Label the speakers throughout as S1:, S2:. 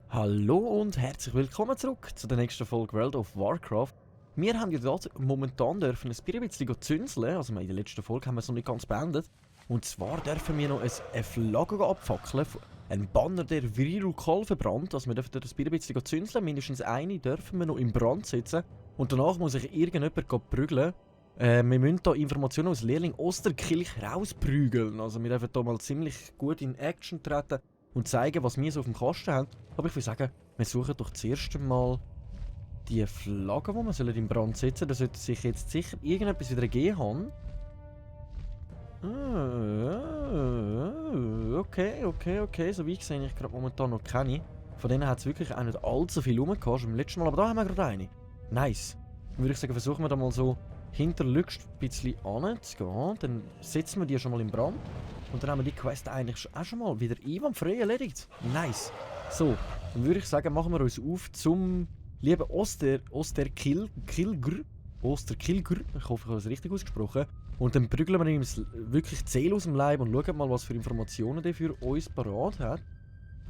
S1: Hallo und herzlich willkommen zurück zu der nächsten Folge World of Warcraft. Wir haben ja dort momentan dürfen ein bisschen zünseln, also in der letzten Folge haben wir es noch nicht ganz beendet. Und zwar dürfen wir noch eine Flagge abfackeln, ein Banner, der Virukal verbrannt, also wir dürfen dort ein bisschen zünseln, mindestens eine dürfen wir noch in Brand setzen. Und danach muss sich irgendjemand prügeln. Wir müssen hier Informationen aus Lehrling Osterkilch rausprügeln, also wir dürfen hier mal ziemlich gut in Action treten und zeigen, was wir so auf dem Kasten haben. Aber ich würde sagen, wir suchen doch zuerst einmal die Flagge, die wir in Brand setzen sollen. Da sollte sich jetzt sicher irgendetwas wieder gegeben haben. Okay. So wie ich sehe, ich gerade momentan noch keine. Von denen hat es wirklich auch nicht allzu viel rumgehabt, schon beim letzten Mal. Aber da haben wir gerade eine. Nice. Dann würde ich sagen, versuchen wir da mal so hinterlückst ein bisschen anzugehen. Dann setzen wir die schon mal in Brand. Und dann haben wir die Quest eigentlich auch schon mal wieder einwandfrei erledigt. Nice. So, dann würde ich sagen, machen wir uns auf zum lieben Osterkilgr. Ich hoffe, ich habe es richtig ausgesprochen. Und dann prügeln wir ihm wirklich die Seele aus dem Leib und schauen mal, was für Informationen der für uns parat hat.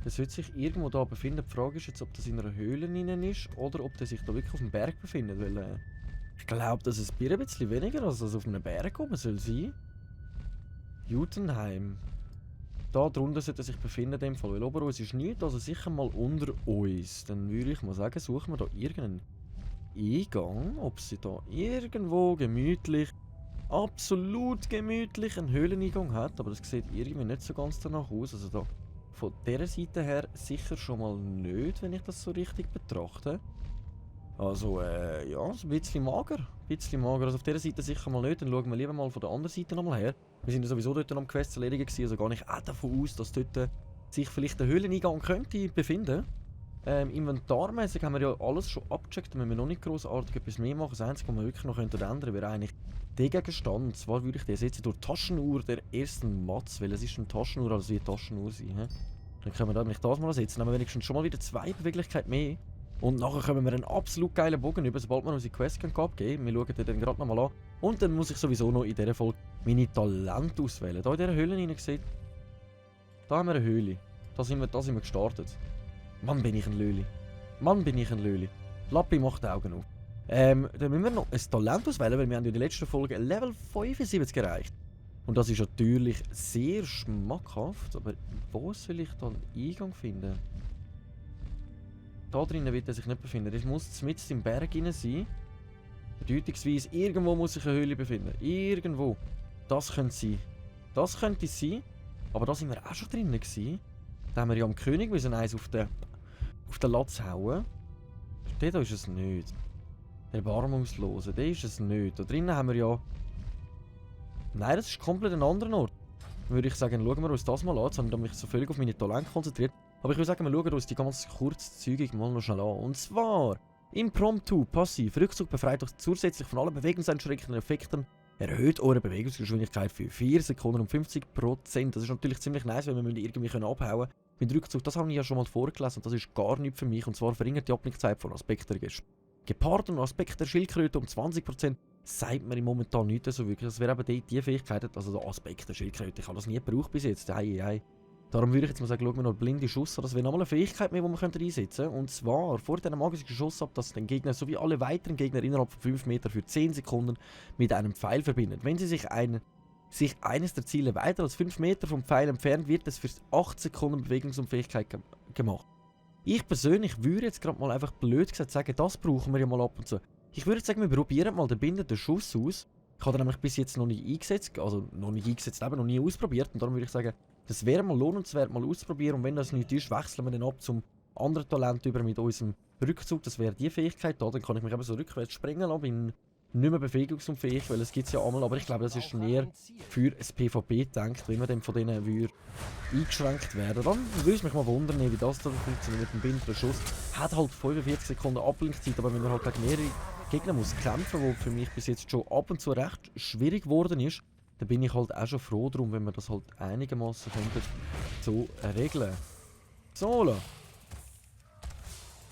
S1: Der sollte sich irgendwo da befinden. Die Frage ist jetzt, ob das in einer Höhle drin ist oder ob der sich da wirklich auf dem Berg befindet. Weil ich glaube, dass es ein bisschen weniger als auf einem Berg oben soll sein. Jutenheim. Da drunter sollte er sich befinden in dem Fall, weil ober uns ist nichts, also sicher mal unter uns. Dann würde ich mal sagen, suchen wir da irgendeinen Eingang, ob sie da irgendwo gemütlich, absolut gemütlich einen Höhleneingang hat, aber das sieht irgendwie nicht so ganz danach aus. Also da von dieser Seite her sicher schon mal nicht, wenn ich das so richtig betrachte. Also, ja, so ein bisschen mager. Also auf dieser Seite sicher mal nicht, dann schauen wir lieber mal von der anderen Seite nochmal her. Wir sind ja sowieso dort am Quest erledigen gewesen, also gar nicht auch davon aus, dass dort sich vielleicht der Höhleneingang könnte befinden. Inventarmäßig haben wir ja alles schon abgecheckt, da müssen wir noch nicht grossartig etwas mehr machen. Das Einzige, was wir wirklich noch ändern könnten, wäre eigentlich der Gegenstand. Und zwar würde ich den ersetzen durch Taschenuhr der ersten Matz, weil es ist eine Taschenuhr, also wie eine Taschenuhr sein. He? Dann können wir da nämlich das mal ersetzen, dann haben wir wenigstens schon mal wieder 2 Beweglichkeit mehr. Und nachher können wir einen absolut geilen Bogen über, sobald wir unsere Quest abgeben. Wir schauen den dann gerade nochmal an. Und dann muss ich sowieso noch in dieser Folge meine Talente auswählen. Hier in dieser Höhle rein gesehen. Da haben wir eine Höhle. Da sind wir gestartet. Mann, bin ich ein Löli. Lappi macht die Augen auf. Dann müssen wir noch ein Talent auswählen, weil wir haben in der letzten Folge Level 75 erreicht. Und das ist natürlich sehr schmackhaft. Aber wo soll ich da einen Eingang finden? Da drinnen wird er sich nicht befinden. Das muss mitten im Berg rein sein. Bedeutungsweise, irgendwo muss sich eine Höhle befinden. Irgendwo. Das könnte sein. Das könnte es sein. Aber da sind wir auch schon drinnen gewesen. Da haben wir ja am König müssen eins auf den Latz hauen. Der ist es nicht. Der Erbarmungslose, der ist es nicht. Da drinnen haben wir ja... Nein, das ist komplett ein anderer Ort. Dann würde ich sagen, schauen wir uns das mal an. Jetzt habe ich mich so völlig auf meine Talente konzentriert. Aber ich würde sagen, wir schauen uns die ganz kurzzügig mal noch schnell an. Und zwar, Impromptu, passiv, Rückzug befreit euch zusätzlich von allen bewegungseinschränkenden Effekten, erhöht eure Bewegungsgeschwindigkeit für 4 Sekunden um 50%. Das ist natürlich ziemlich nice, wenn wir irgendwie abhauen können. Mit Rückzug, das habe ich ja schon mal vorgelesen und das ist gar nichts für mich. Und zwar verringert die Abknickzeit von Aspekt der Geparden und Aspekt der Schildkröte um 20%. Sagt mir momentan nicht so wirklich. Das wäre eben die Fähigkeit, also der Aspekt der Schildkröte. Ich habe das nie gebraucht bis jetzt. Darum würde ich jetzt mal sagen, schauen wir noch blinde Schuss an. Das wäre nochmal eine Fähigkeit mehr, die wir einsetzen können. Und zwar, vor diesem magischen Schuss ab, dass den Gegner sowie alle weiteren Gegner innerhalb von 5 Meter für 10 Sekunden mit einem Pfeil verbindet. Wenn sie sich eines der Ziele weiter als 5 Meter vom Pfeil entfernt, wird es für 8 Sekunden Bewegungsunfähigkeit gemacht. Ich persönlich würde jetzt gerade mal einfach blöd gesagt sagen, das brauchen wir ja mal ab und zu. Ich würde sagen, wir probieren mal den bindenden Schuss aus. Ich habe den nämlich bis jetzt noch nicht eingesetzt, also noch nie ausprobiert. Und darum würde ich sagen, das wäre mal lohnenswert, mal auszuprobieren. Und wenn das nicht ist, wechseln wir dann ab zum anderen Talent über mit unserem Rückzug. Das wäre die Fähigkeit da. Dann kann ich mich eben so rückwärts springen lassen. Bin nicht mehr bewegungsunfähig, weil es gibt es ja einmal. Aber ich glaube, das ist mehr für das PvP gedacht, wenn man dann von denen eingeschränkt werden. Dann würde ich mich mal wundern, wie das da funktioniert mit dem bindenden Schuss. Hat halt 45 Sekunden Ablenkzeit, aber wenn man halt gegen mehrere Gegner muss kämpfen, wo für mich bis jetzt schon ab und zu recht schwierig geworden ist, dann bin ich halt auch schon froh drum, wenn wir das halt einigermaßen so regeln. So,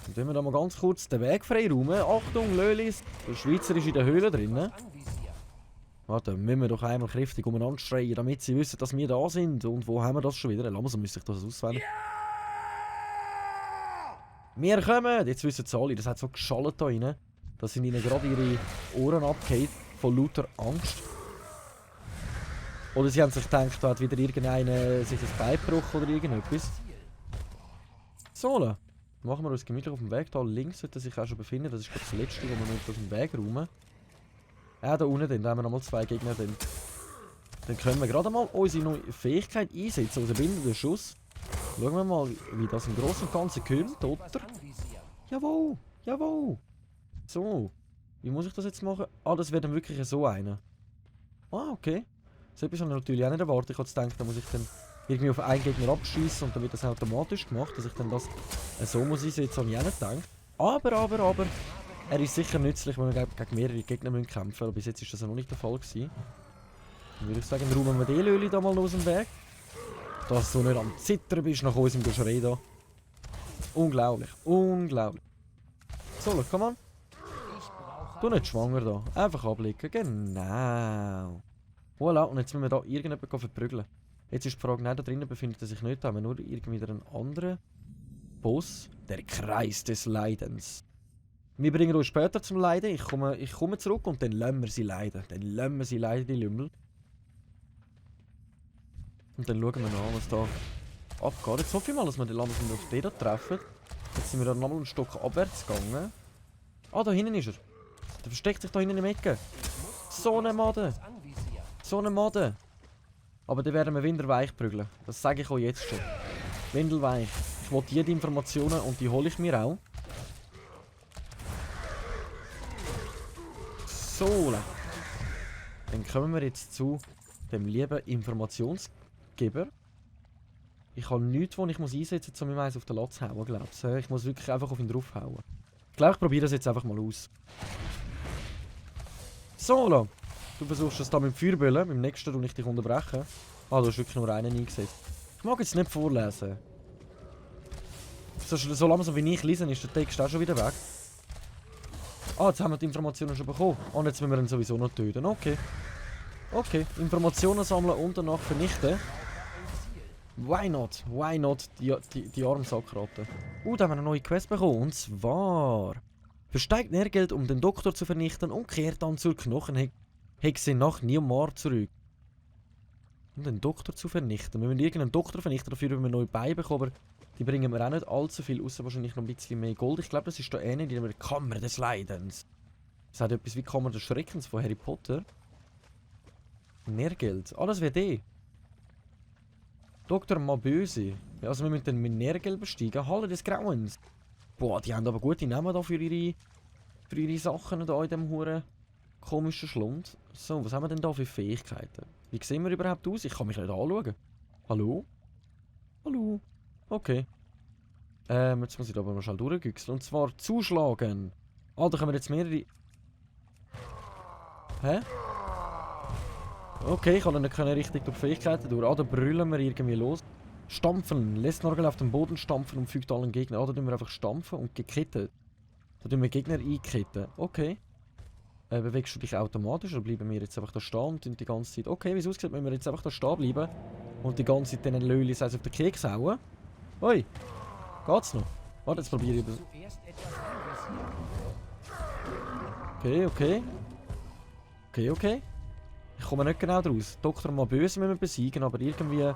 S1: Dann tun wir da mal ganz kurz den Weg freiräumen. Achtung, Lölis, der Schweizer ist in der Höhle drin. Warte, müssen wir doch einmal kräftig umeinander schreien, damit sie wissen, dass wir da sind. Und wo haben wir das schon wieder? Langsam müsste ich das auswählen. Wir kommen! Jetzt wissen sie alle, das hat so geschallt da rein. Da sind ihnen gerade ihre Ohren abgehakt von lauter Angst. Oder sie haben sich gedacht, da hat wieder irgendeiner sich ein Bein gebrochen oder irgendetwas. So, dann machen wir uns gemütlich auf dem Weg. Da links sollte sich auch schon befinden. Das ist glaube ich das letzte, wo wir nicht aus dem Weg räumen. Ja, da unten, da haben wir nochmal 2 Gegner. Dann können wir gerade mal unsere neue Fähigkeit einsetzen, unseren bindenden Schuss. Schauen wir mal, wie das im Großen und Ganzen kommt, oder? Jawohl, jawohl. So, wie muss ich das jetzt machen? Ah, das wird dann wirklich so einer. Ah, okay. So etwas habe ich natürlich auch nicht erwartet. Ich habe gedacht, da muss ich dann irgendwie auf einen Gegner abschießen und dann wird das automatisch gemacht, dass ich dann das so muss einsetzen, habe ich auch nicht gedacht. Aber, er ist sicher nützlich, wenn wir gegen mehrere Gegner kämpfen müssen. Aber bis jetzt ist das ja noch nicht der Fall gewesen. Dann würde ich sagen, räumen wir die Löli da mal aus dem Weg. Dass du nicht am Zittern bist nach unserem Geschrei da. Unglaublich, unglaublich. So, komm an. Du nicht schwanger da. Einfach abblicken. Genau. Voilà, und jetzt müssen wir da irgendjemanden verprügeln. Jetzt ist die Frage, nein, da drinnen befindet er sich nicht. Da haben wir nur irgendwie wieder einen anderen Boss. Der Kreis des Leidens. Wir bringen uns später zum Leiden. Ich komme zurück und dann lassen wir sie leiden. Dann lassen wir sie leiden, die Lümmel. Und dann schauen wir noch, was da abgeht. Jetzt hoffe ich mal, dass wir auf den da treffen. Jetzt sind wir dann nochmal einen Stock abwärts gegangen. Ah, da hinten ist er. Der versteckt sich da hinten in der Ecke. So eine Made. So eine Made. Aber dann werden wir windelweich prügeln. Das sage ich euch jetzt schon. Windelweich. Ich will jede Informationen und die hole ich mir auch. So. Dann kommen wir jetzt zu dem lieben Informationsgeber. Ich habe nichts, was ich einsetzen muss, um ihm eins auf den Latz zu hauen, glaube ich. Ich muss wirklich einfach auf ihn draufhauen. Ich glaube, ich probiere das jetzt einfach mal aus. So, du versuchst es da mit dem Feuerböllen. Beim nächsten tue ich dich unterbrechen. Ah, du hast wirklich nur einen eingesetzt. Ich mag jetzt nicht vorlesen. So langsam wie ich lese, ist der Text auch schon wieder weg. Ah, jetzt haben wir die Informationen schon bekommen. Und jetzt müssen wir ihn sowieso noch töten. Okay. Okay, Informationen sammeln und danach vernichten. Why not? Why not? Die Armsackratte. Da haben wir eine neue Quest bekommen. Und zwar... Versteigt Nährgeld, um den Doktor zu vernichten und kehrt dann zur Knochenhexe nach Niomar zurück. Um den Doktor zu vernichten. Wir müssen irgendeinen Doktor vernichten, dafür haben wir neue Beine bekommen. Aber die bringen mir auch nicht allzu viel, außer wahrscheinlich noch ein bisschen mehr Gold. Ich glaube, das ist da ähnlich in der Kammer des Leidens. Das hat etwas wie Kammer des Schreckens von Harry Potter. Nährgeld. Ah, das wäre die. Dr. Maböse. Ja, also wir müssen dann mit Nährgeld besteigen. Halle des Grauens. Boah, die haben aber gute Namen da für ihre Sachen da in diesem huren komischen Schlund. So, was haben wir denn da für Fähigkeiten? Wie sehen wir überhaupt aus? Ich kann mich nicht anschauen. Hallo? Hallo? Okay. Jetzt muss ich da aber mal schnell durchgüchseln. Und zwar zuschlagen. Ah, da können wir jetzt mehrere... Hä? Okay, ich kann nicht richtig durch Fähigkeiten durch. Ah, da brüllen wir irgendwie los. Stampfen. Lässt Norgel auf den Boden stampfen und fügt allen Gegner. Ah, da tun wir einfach stampfen und gekittet. Da tun wir Gegner einkitten. Okay. Bewegst du dich automatisch oder bleiben wir jetzt einfach da stehen und die ganze Zeit... Okay, wie es aussieht, müssen wir jetzt einfach da stehen bleiben. Und die ganze Zeit den Lölis auf den Keks hauen. Hoi. Geht's noch? Warte, jetzt probiere ich... Okay, okay. Okay, okay. Ich komme nicht genau draus. Dr. Maböse müssen wir besiegen, aber irgendwie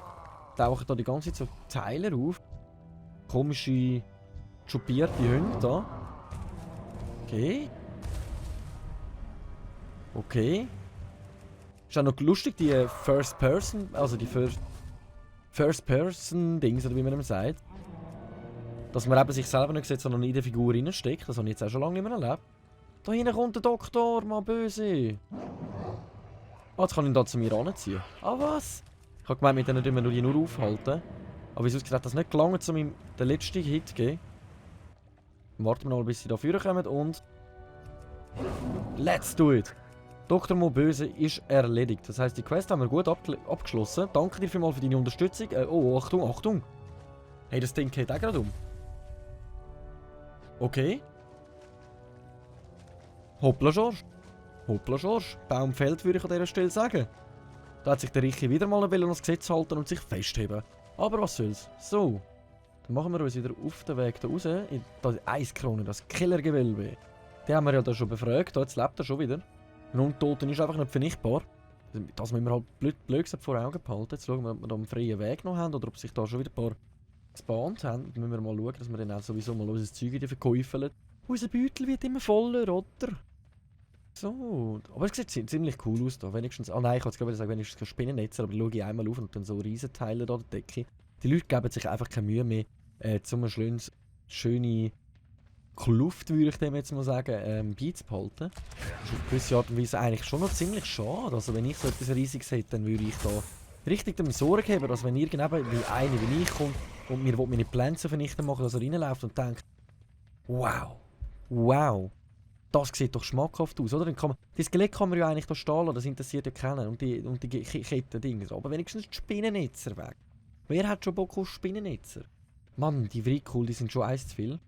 S1: tauchen da die ganze Zeit so Teile auf. Komische, schupierte Hunde da. Okay. Okay. Ist auch noch lustig, die First Person, also die First Person Dings, oder wie man dem sagt. Dass man eben sich selber nicht sieht, sondern in die Figur reinsteckt. Das habe ich jetzt auch schon lange nicht mehr erlebt. Da hinten kommt der Doktor, Maböse. Ah, jetzt kann ich ihn da zu mir anziehen. Ah, was? Ich habe gemeint, mit denen wir nur aufhalten. Aber wie es aussieht, hat das nicht gelangt, um ihm den letzten Hit zu geben. Warten wir noch, bis sie da vorne kommen und... Let's do it! Dr. Maböse ist erledigt. Das heisst, die Quest haben wir gut abgeschlossen. Danke dir vielmals für deine Unterstützung. Oh, Achtung, Achtung! Hey, das Ding geht auch gerade um. Okay. Hoppla Schorsch. Hoppla Schorsch. Baum fällt, würde ich an dieser Stelle sagen. Da hat sich der Richi wieder mal an das Gesetz halten und sich festheben. Aber was soll's. So. Dann machen wir uns wieder auf den Weg da raus. In das Eiskrone, das Kellergewölbe. Den haben wir ja da schon befragt. Da, jetzt lebt er schon wieder. Ein Untoten ist einfach nicht vernichtbar. Das müssen wir halt blöd gesagt vor Augen behalten. Jetzt schauen wir, ob wir da einen freien Weg noch haben oder ob sich da schon wieder ein paar gespawnt haben. Dann müssen wir mal schauen, dass wir dann auch sowieso mal unser Zeug verkäufeln. Unser Beutel wird immer voller, oder? So, aber es sieht ziemlich cool aus da. Wenigstens, nein, ich wollte gerade sagen, wenigstens kein Spinnennetz, aber schaue ich einmal auf und dann so Riesenteile da an der Decke. Die Leute geben sich einfach keine Mühe mehr, um eine schöne Kluft, würde ich dem jetzt mal sagen, beizubehalten. Das ist auf gewisse Art und Weise eigentlich schon noch ziemlich schade. Also wenn ich so etwas Riesiges hätte, dann würde ich da richtig damit Sorge haben, dass wenn irgendjemand wie einer wie ich kommt und mir meine Pflanzen vernichten machen, dass er reinläuft und denkt, wow, wow. Das sieht doch schmackhaft aus, oder? Dann kann man, das Skelett kann man ja eigentlich da stehen lassen, das interessiert ja keinen. Und die Ketten-Dinger. Aber wenigstens die Spinnennetzer weg. Wer hat schon Bock auf Spinnennetzer? Mann, die Vrikul, die sind schon eins zu viel.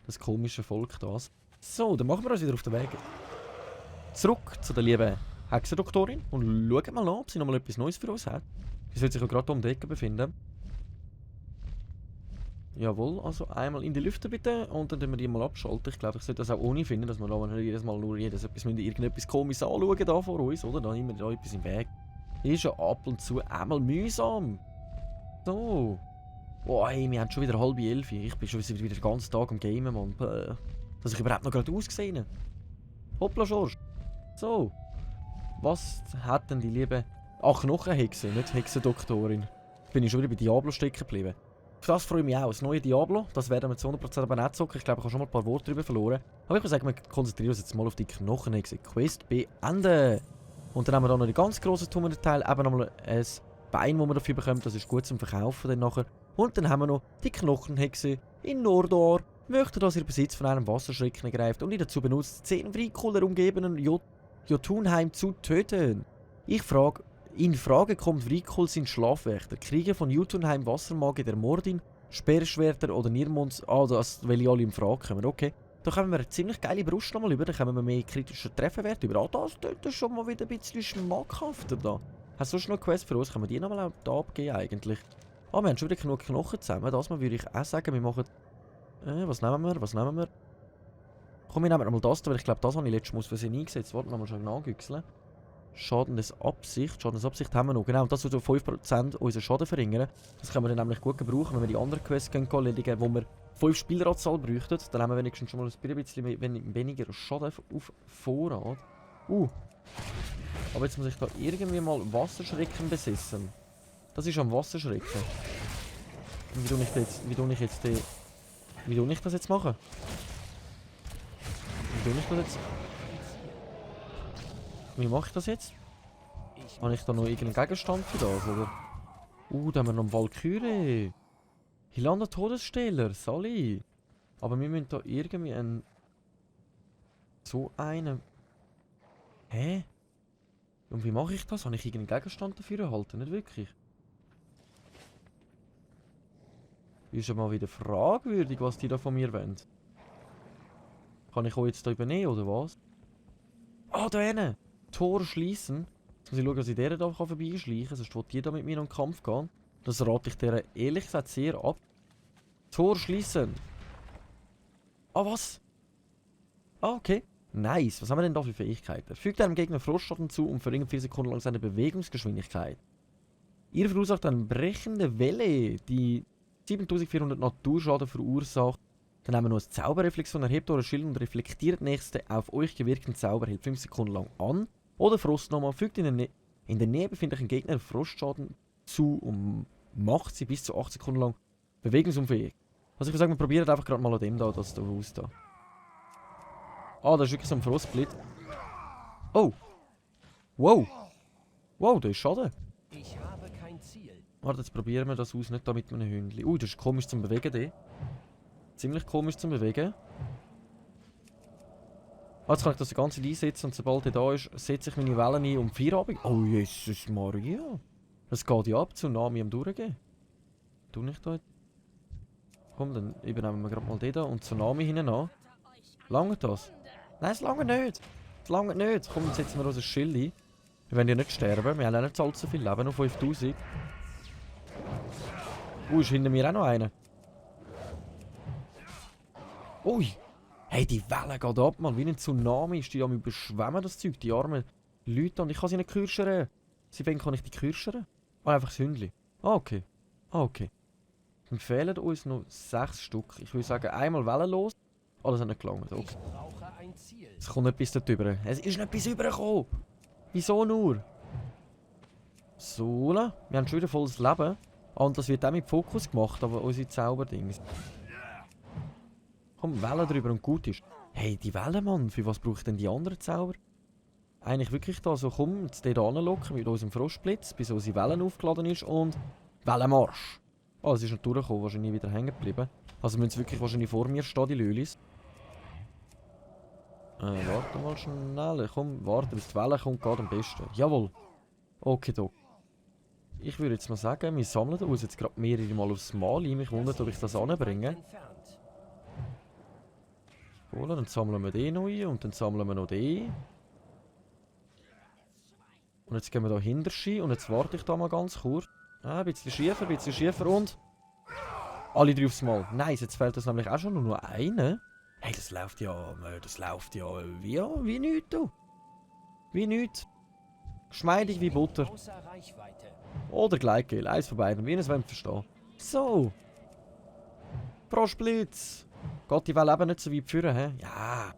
S1: Das komische Volk das. So, dann machen wir uns wieder auf den Weg. Zurück zu der lieben Hexendoktorin und schauen mal an, ob sie noch mal etwas Neues für uns hat. Sie sollte sich ja gerade um die Ecke befinden. Jawohl, also einmal in die Lüfte bitte und dann wir die mal abschalten. Ich glaube, ich sollte das auch ohne finden, dass wir da nicht jedes Mal nur irgendetwas komisch anschauen da vor uns, oder? Da immer da etwas im Weg. Ist ja ab und zu einmal mühsam. So. Oh, hey, wir haben schon wieder 10:30. Ich bin schon wieder den ganzen Tag am Gamen, Mann. Dass ich überhaupt noch gerade ausgesehen habe. Hoppla, Schorsch. So. Was hat denn die liebe... Ach, Knochenhexe, nicht Hexendoktorin. Bin ich schon wieder bei Diablo stecken geblieben. Auf das freue ich mich auch. Das neue Diablo, das werden wir zu 100% aber nicht zocken. Ich glaube, ich habe schon mal ein paar Worte darüber verloren. Aber ich würde sagen, wir konzentrieren uns jetzt mal auf die Knochenhexe. Quest beenden. Und dann haben wir da noch den ganz grossen Tummenteil. Eben nochmal ein Bein, das man dafür bekommt. Das ist gut zum Verkaufen dann nachher. Und dann haben wir noch die Knochenhexe in Nordor. Möchte, dass ihr Besitz von einem Wasserschrecken ergreift und ihn dazu benutzt, 10 Vrikuler umgebenen Jotunheim zu töten. In Frage kommt Vrikul sind Schlafwächter, Krieger von Jotunheim, Wassermagier der Mordin, Speerschwerter oder Nirmonds. Das will ich alle in Frage kommen, okay. Da kommen wir eine ziemlich geile Brust nochmal über, da kommen wir mehr kritische Trefferwert über. Das tut schon mal wieder ein bisschen schmackhafter da. Hast du sonst noch eine Quest für uns? Können wir die nochmal da abgeben eigentlich? Wir haben schon wieder genug Knochen zusammen. Das mal würde ich auch sagen, wir machen... was nehmen wir? Komm, wir nehmen nochmal das da, weil ich glaube, das habe ich letztes Mal aus Versehen eingesetzt. Warte, nochmal schon nachgüchseln. Schadensabsicht haben wir noch. Genau, das würde 5% unseren Schaden verringern. Das können wir dann nämlich gut gebrauchen, wenn wir die anderen Quests erledigen, wo wir 5 Spieleranzahl bräuchten. Dann haben wir wenigstens schon mal ein bisschen weniger Schaden auf Vorrat. Aber jetzt muss ich da irgendwie mal Wasserschrecken besessen. Das ist am Wasserschrecken. Wie tue ich das jetzt machen? Wie mache ich das jetzt? Habe ich da noch irgendeinen Gegenstand für das, oder? Da haben wir noch einen Valkyrie. Hilanda Todessteller, Sally. Aber wir müssen da irgendwie einen... So einen... Hä? Und wie mache ich das? Habe ich irgendeinen Gegenstand dafür erhalten? Nicht wirklich. Ist ja mal wieder fragwürdig, was die da von mir wollen. Kann ich euch jetzt da übernehmen, oder was? Da hinten! Tor schließen. Jetzt muss ich schauen, dass ich der da vorbeischleichen kann, sonst will die da mit mir in den Kampf gehen. Das rate ich der ehrlich gesagt sehr ab. Tor schließen. Was? Okay. Nice. Was haben wir denn da für Fähigkeiten? Fügt einem Gegner Frostschaden zu und verringert 4 Sekunden lang seine Bewegungsgeschwindigkeit. Ihr verursacht eine brechende Welle, die 7400 Naturschaden verursacht. Dann haben wir noch eine Zauberreflexion, erhebt euren Schild und reflektiert nächste auf euch gewirkten Zauber, hält 5 Sekunden lang an. Oder Frost nochmal, fügt in der Nähe befindlichen Gegner Frostschaden zu und macht sie bis zu 8 Sekunden lang bewegungsunfähig. Also ich würde sagen, wir probieren einfach gerade mal an dem da, das da Haus da. Das ist wirklich so ein Frostblitz. Oh! Wow! Wow, da ist Schaden.
S2: Ich habe kein Ziel.
S1: Warte, jetzt probieren wir das aus, nicht da mit einem Hündchen. Das ist komisch zum Bewegen, der. Ziemlich komisch zum Bewegen. Jetzt kann ich das Ganze einsetzen und sobald er da ist, setze ich meine Wellen ein um 4 Abend. Oh Jesus Maria! Das geht ja ab, Tsunami am Durchgehen. Tu ich da jetzt? Komm, dann übernehmen wir gerade mal den da und Tsunami hinten an. Langt das? Nein, es langt nicht. Es langt nicht. Komm, jetzt setzen wir unser Schild ein. Wir wollen ja nicht sterben. Wir haben auch nicht allzu viel Leben, nur 5000. Ist hinter mir auch noch einer. Ui! Hey, die Welle geht ab, Mann. Wie ein Tsunami ist die am überschwemmen, das Zeug. Die armen Leute. Und ich kann sie nicht kürschern. Sie wollen, kann ich die kürschern? Oh, einfach das Hündchen. Ah, okay. Ah, okay. Dann fehlen uns noch 6 Stück. Ich würde sagen, einmal Wellen los. Alles hat nicht gelangt. Okay.
S2: Ich brauche ein Ziel.
S1: Es kommt etwas dort rüber. Es ist nicht bis rübergekommen. Wieso nur? So, wir haben schon wieder volles Leben. Und das wird auch mit Fokus gemacht, aber unsere Zauberdings. Komm, Wellen drüber und gut ist. Hey, die Wellen, Mann, für was brauche ich denn die anderen Zauber? Eigentlich wirklich da so, komm, jetzt den hier anlocken mit unserem Frostblitz, bis unsere Wellen aufgeladen ist und Wellenmarsch. Oh, es ist nicht durchgekommen, wahrscheinlich wieder hängen geblieben. Also müssen sie wirklich wahrscheinlich vor mir stehen, die Lölis. Warte mal schnell, komm, warte, bis die Welle kommt, geht am besten. Jawohl. Okay, Doc. Ich würde jetzt mal sagen, wir sammeln uns jetzt gerade mehrere Mal aufs Mal ein. Mich wundert, ob ich das anbringe.
S2: Entfernt.
S1: Cool, dann sammeln wir den noch ein und dann sammeln wir noch den. Und jetzt gehen wir da hinter und jetzt warte ich da mal ganz kurz. Ah, ein bisschen schiefer und... Alle 3 aufs Mal. Nice, jetzt fehlt das nämlich auch schon nur einer. Hey, das läuft ja wie nichts, du. Wie nichts. Geschmeidig wie Butter.
S2: Außer Reichweite.
S1: Oder Gleitgel, eins von beiden, wie ihr es wollt verstehen. So. Frostblitz. Geht die Welle eben nicht so weit führen, hä? Ja.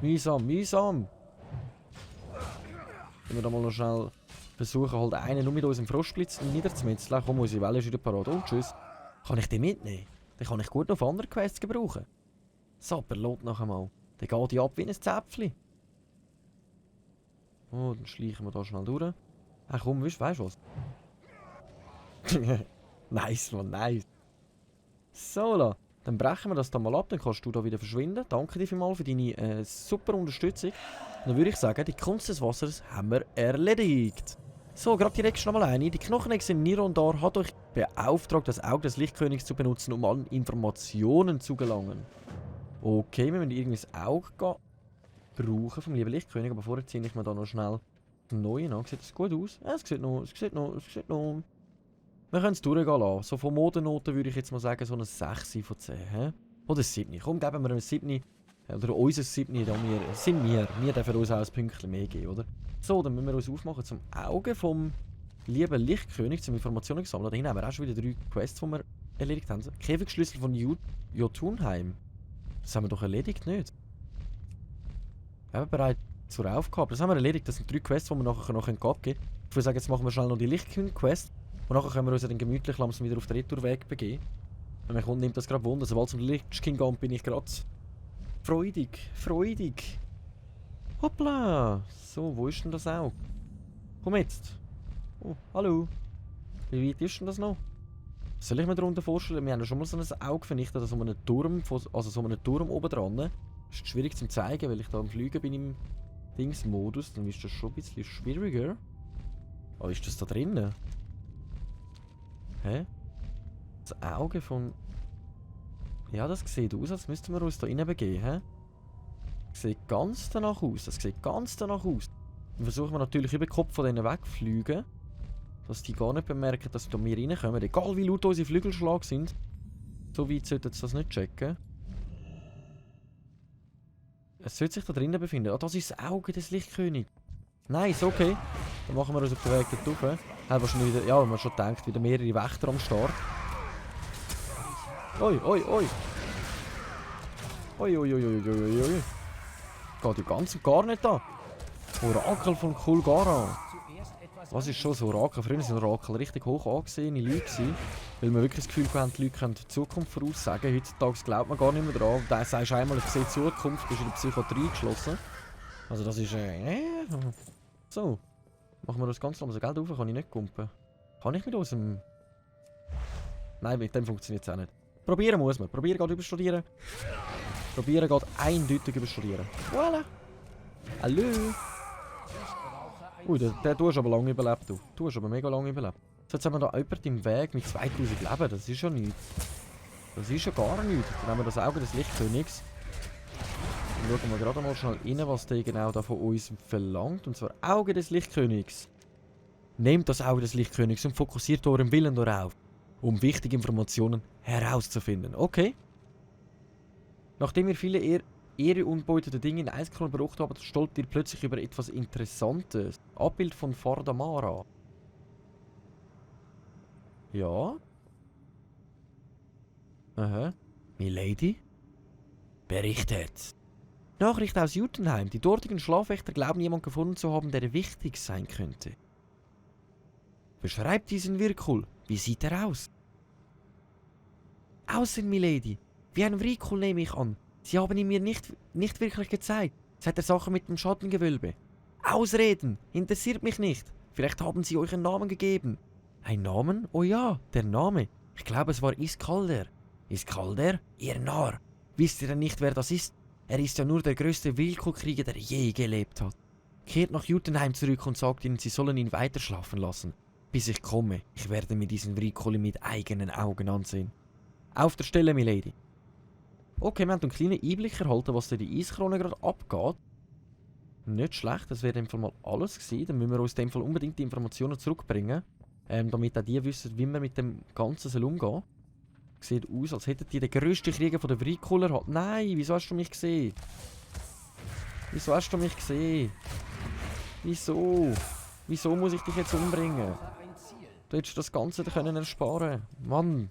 S1: Mühsam, mühsam. Wenn wir da mal noch schnell versuchen, halt einen nur mit unserem Frostblitz niederzumetzeln. Komm, unsere Welle ist wieder parat. Und tschüss. Kann ich den mitnehmen? Den kann ich gut noch auf andere Quests gebrauchen. So, Pilot noch einmal. Der geht ja ab wie ein Zäpfchen. Oh, dann schleichen wir da schnell durch. Ach komm, weißt du was? Nice, man, nice. So, dann brechen wir das da mal ab, dann kannst du da wieder verschwinden. Danke dir vielmals für deine super Unterstützung. Dann würde ich sagen, die Kunst des Wassers haben wir erledigt. So, gerade direkt schon mal eine. Die Knochenechse Nirondar hat euch beauftragt, das Auge des Lichtkönigs zu benutzen, um an Informationen zu gelangen. Okay, wir müssen irgendwie das Auge brauchen vom lieben Lichtkönig, aber vorher ziehe ich mir da noch schnell den neuen an. Sieht das gut aus? Ja, es sieht noch. Wir können es durchgehen lassen. So von Modennoten würde ich jetzt mal sagen, so eine 6 von 10. He? Oder ein 7. Komm, geben wir ein 7. Oder unser 7. Da wir dürfen uns auch ein Pünktchen mehr geben, oder? So, dann müssen wir uns aufmachen zum Auge vom lieben Lichtkönig, zum Informationen sammeln. Da hinten haben wir auch schon wieder 3 Quests, die wir erledigt haben. Käfigschlüssel von Jotunheim. Das haben wir doch erledigt, nicht? Wir haben bereit zur Aufgabe. Das haben wir erledigt. Das sind 3 Quests, die wir nachher noch abgeben können. Ich würde sagen, jetzt machen wir schnell noch die Lichtkönig-Quest. Und nachher können wir uns dann gemütlich langsam wieder auf den Retourweg begeben. Und mein Kunde nimmt das gerade Wunder. Sobald es um den Lichtking geht, bin ich gerade freudig. Hoppla! So, wo ist denn das auch? Komm jetzt! Oh, hallo! Wie weit ist denn das noch? Was soll ich mir darunter vorstellen? Wir haben ja schon mal so ein Auge vernichtet, also so einen Turm oben dran. Das ist schwierig zu zeigen, weil ich da am Fliegen bin im Dingsmodus. Dann ist das schon ein bisschen schwieriger. Aber ist das da drinnen? Hä? Das Auge von... Ja, das sieht aus, als müssten wir uns da rein begeben, hä? Das sieht ganz danach aus. Dann versuchen wir natürlich über den Kopf von denen wegfliegen. Dass die gar nicht bemerken, dass wir hier reinkommen. Egal wie laut unsere Flügelschläge sind. So weit sollten sie das nicht checken. Es sollte sich da drinnen befinden. Ah, das ist das Auge des Lichtkönigs. Nice, okay. Dann machen wir uns auf den Weg dort rauf. Haben wir schon wieder, ja, wenn man schon denkt, wieder mehrere Wächter am Start. Oi. Geht ja ganz und gar nicht da. Orakel von Kulgara. Was ist schon so Orakel? Früher waren Orakel richtig hoch angesehene Leute gewesen, weil wir wirklich das Gefühl haben, die Leute können die Zukunft voraussagen. Heutzutage glaubt man gar nicht mehr dran. Da sagst du einmal, ich sehe die Zukunft, bist in der Psychiatrie geschlossen. Also das ist... So. Machen wir das ganz langsam. Geld rauf kann ich nicht kumpen. Kann ich mit unserem... Nein, mit dem funktioniert es auch nicht. Probieren muss man. Probieren geht überstudieren. Probieren geht eindeutig überstudieren. Voilà. Hallo. Ui, der du hast aber lange überlebt, du. Du hast aber mega lange überlebt. So, jetzt haben wir da jemanden im Weg mit 2000 Leben. Das ist ja nichts. Das ist ja gar nichts. Dann haben wir das Auge des Lichtkönigs. Dann schauen wir gerade mal schnell rein, was der genau da von uns verlangt. Und zwar Auge des Lichtkönigs. Nehmt das Auge des Lichtkönigs und fokussiert euren Willen darauf, um wichtige Informationen herauszufinden. Okay. Nachdem ihr viele Ehre unbeutete Dinge in Eiskronen beobachtet habt, stolpert ihr plötzlich über etwas Interessantes. Abbild von Fardamara. Ja. Aha. Milady? Berichtet. Nachricht aus Jotunheim. Die dortigen Schlafwächter glauben, jemanden gefunden zu haben, der wichtig sein könnte. Beschreibt diesen Virkul. Wie sieht er aus? Aussehen, Milady. Wie ein Virkul nehme ich an. Sie haben ihn mir nicht wirklich gezeigt. Seit der Sache mit dem Schattengewölbe. Ausreden! Interessiert mich nicht. Vielleicht haben sie euch einen Namen gegeben. Ein Namen? Oh ja, der Name. Ich glaube, es war Iskalder. Iskalder? Ihr Narr. Wisst ihr denn nicht, wer das ist? Er ist ja nur der größte Wilko-Krieger, der je gelebt hat. Kehrt nach Jotunheim zurück und sagt ihnen, sie sollen ihn weiter schlafen lassen. Bis ich komme. Ich werde mir diesen Wilkoli mit eigenen Augen ansehen. Auf der Stelle, Milady. Okay, wir haben einen kleinen Einblick erhalten, was da die Eiskrone gerade abgeht. Nicht schlecht, das wäre in dem Fall mal alles gewesen. Dann müssen wir uns in dem Fall unbedingt die Informationen zurückbringen. Damit auch die wissen, wie wir mit dem Ganzen umgehen sollen. Sieht aus, als hätten die den grössten Krieger von der Vrikuler hat. Nein, wieso hast du mich gesehen? Wieso hast du mich gesehen? Wieso? Wieso muss ich dich jetzt umbringen? Du hättest das Ganze können ersparen. Mann.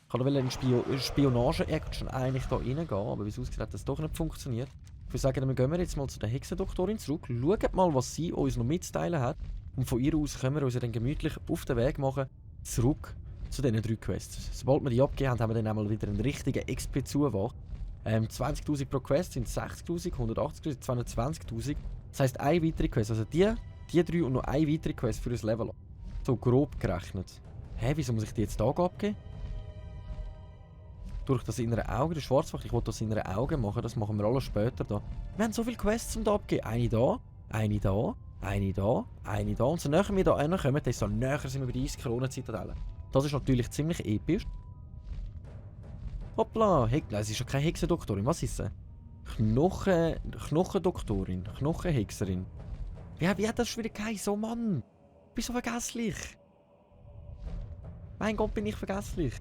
S1: Ich wollte eine Spionage-Action eigentlich da reingehen, aber wie es aussieht, hat das doch nicht funktioniert. Ich würde sagen, wir gehen jetzt mal zu der Hexendoktorin zurück. Schaut mal, was sie uns noch mitzuteilen hat. Und von ihr aus können wir uns dann gemütlich auf den Weg machen, zurück zu diesen 3 Quests. Sobald wir die abgegeben haben, haben wir dann einmal wieder einen richtigen XP-Zuwachs. 20'000 pro Quest sind 60'000, 180'000, 220'000. Das heisst, eine weitere Quest, also die 3 und noch eine weitere Quest für das Level. So grob gerechnet. Hä, wieso muss ich die jetzt da abgeben? Durch das innere Auge, das Schwarzfach, ich wollte das innere Auge machen, das machen wir alles später da. Wir haben so viele Quests zum da abgeben. Eine da, eine da, eine da, eine da. Und so näher wir da hinkommen, desto näher sind wir bei der Eiskronen-Zitadelle. Das ist natürlich ziemlich episch. Hoppla, es ist ja keine Hexendoktorin, was ist sie? Knochendoktorin, Knochenhexerin. Wie hat das schon wieder geheißen? Oh Mann, ich bin so vergesslich. Mein Gott, bin ich vergesslich.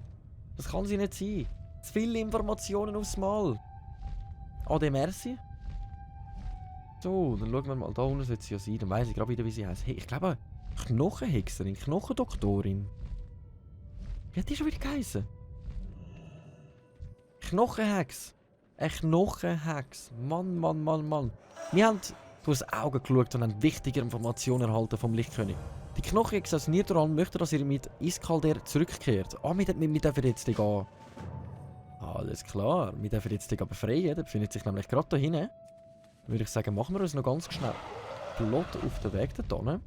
S1: Das kann sie nicht sein. Zu viele Informationen aufs Mal. Ade merci. So, dann schauen wir mal. Da unten sollte sie ja sein. Dann weiss ich gerade wieder, wie sie heißt. Hey, ich glaube, Knochenhexerin, Knochendoktorin. Wie hat die schon wieder geheißen? Knochenhex. Ein Knochenhex. Mann, Mann, Mann, Mann. Wir haben durch das Auge geschaut und haben wichtige Informationen erhalten vom Lichtkönig. Die Knochenhexe aus Niederland möchte, dass ihr mit Iskalder zurückkehrt. Ah, wir dürfen jetzt gehen. Alles klar, wir dürfen jetzt befreien. Der befindet sich nämlich gerade da hinten. Würde ich sagen, machen wir uns noch ganz schnell flott auf den Weg dorthin.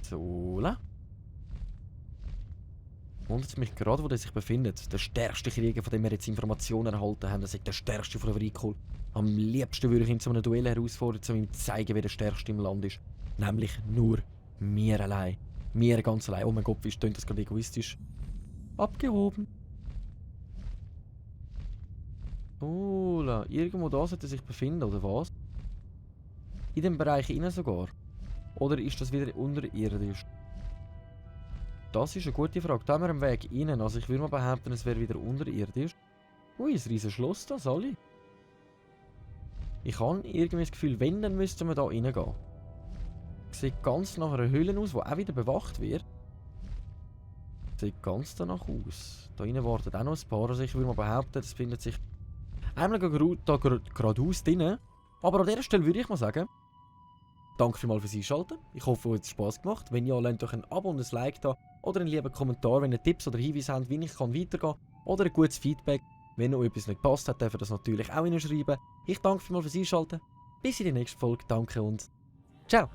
S1: So. Wundert mich gerade, wo der sich befindet. Der stärkste Krieger, von dem wir jetzt Informationen erhalten haben. Das ist der stärkste von der Vrikul. Am liebsten würde ich ihn zu einem Duell herausfordern, um ihm zu zeigen, wer der stärkste im Land ist. Nämlich nur mir allein. Mir ganz allein. Oh mein Gott, wie stöhnt das gerade egoistisch. Abgehoben. Oh, irgendwo da sollte er sich befinden, oder was? In dem Bereich innen sogar. Oder ist das wieder unterirdisch? Das ist eine gute Frage. Da haben wir einen Weg rein. Also ich würde mal behaupten, es wäre wieder unterirdisch. Ui, ein riesiges Schloss da, Sally. Ich habe irgendwie das Gefühl, wenn, dann müssten wir da reingehen. Sieht ganz nach einer Höhle aus, die auch wieder bewacht wird. Sieht ganz danach aus. Da rein warten auch noch ein paar. Also ich würde mal behaupten, das findet sich einmal da geradeaus drin. Aber an dieser Stelle würde ich mal sagen, danke vielmals fürs Einschalten. Ich hoffe, euch hat es Spass gemacht. Wenn ja, lasst euch ein Abo und ein Like da. Oder einen lieben Kommentar, wenn ihr Tipps oder Hinweise habt, wie ich weitergehen kann. Oder ein gutes Feedback. Wenn euch etwas nicht gepasst hat, dürft ihr das natürlich auch hinschreiben. Ich danke vielmals fürs Einschalten. Bis in die nächste Folge. Danke und ciao.